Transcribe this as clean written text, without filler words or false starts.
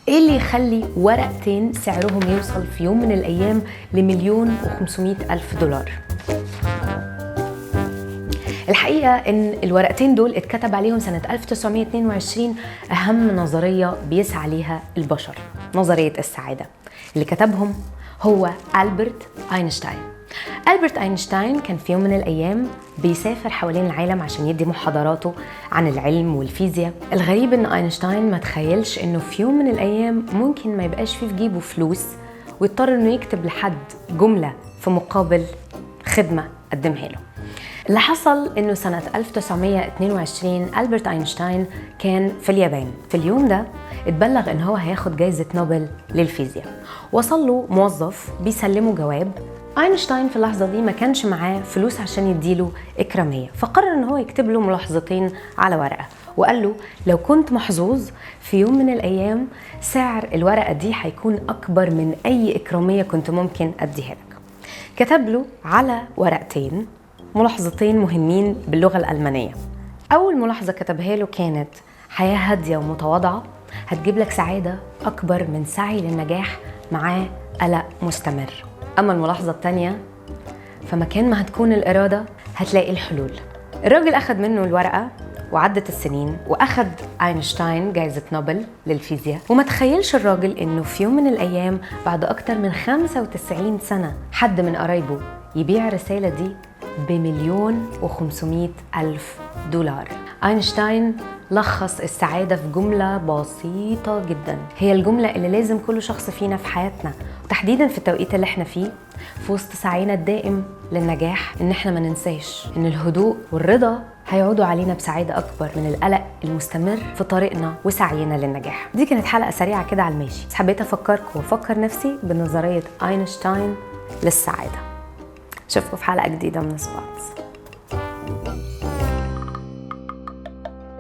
ايه اللي يخلي ورقتين سعرهم يوصل في يوم من الايام ل1,500,000 دولار؟ الحقيقة ان الورقتين دول اتكتب عليهم سنة 1922 اهم نظرية بيسعى ليها البشر، نظرية السعادة. اللي كتبهم هو ألبرت أينشتاين. ألبرت أينشتاين كان في يوم من الأيام بيسافر حوالين العالم عشان يدي محاضراته عن العلم والفيزياء. الغريب إن أينشتاين ما تخيلش إنه في يوم من الأيام ممكن ما يبقاش فيه في جيبه فلوس ويضطر إنه يكتب لحد جملة في مقابل خدمة قدمها له. اللي حصل إنه سنة 1922 ألبرت أينشتاين كان في اليابان. في اليوم ده اتبلغ إن هو هياخد جايزة نوبل للفيزياء. وصل له موظف بيسلمه جواب. أينشتاين في اللحظة دي ما كانش معاه فلوس عشان يديله إكرامية، فقرر إن هو يكتب له ملاحظتين على ورقة، وقال له لو كنت محظوظ في يوم من الأيام سعر الورقة دي هيكون أكبر من أي إكرامية كنت ممكن أديها لك. كتب له على ورقتين ملاحظتين مهمين باللغة الألمانية. أول ملاحظة كتبها له كانت حياة هادية ومتواضعة هتجيب لك سعادة أكبر من سعي للنجاح معاه قلق مستمر. أما الملاحظة التانية فمكان ما هتكون الإرادة هتلاقي الحلول. الراجل أخذ منه الورقة وعدت السنين وأخذ أينشتاين جايزة نوبل للفيزياء، وما تخيلش الراجل إنه في يوم من الأيام بعد أكتر من 95 سنة حد من قرايبه يبيع الرسالة دي ب1,500,000 دولار. أينشتاين لخص السعادة في جملة بسيطة جدا، هي الجملة اللي لازم كل شخص فينا في حياتنا وتحديدا في التوقيت اللي احنا فيه في وسط سعينا الدائم للنجاح ان احنا ما ننساش ان الهدوء والرضا هيعودوا علينا بسعادة أكبر من القلق المستمر في طريقنا وسعينا للنجاح. دي كانت حلقة سريعة كده على الماشي، بس حبيت أفكركم وأفكر نفسي بنظرية أينشتاين للسعادة. أشوفكم في حلقة جديدة من سباتس.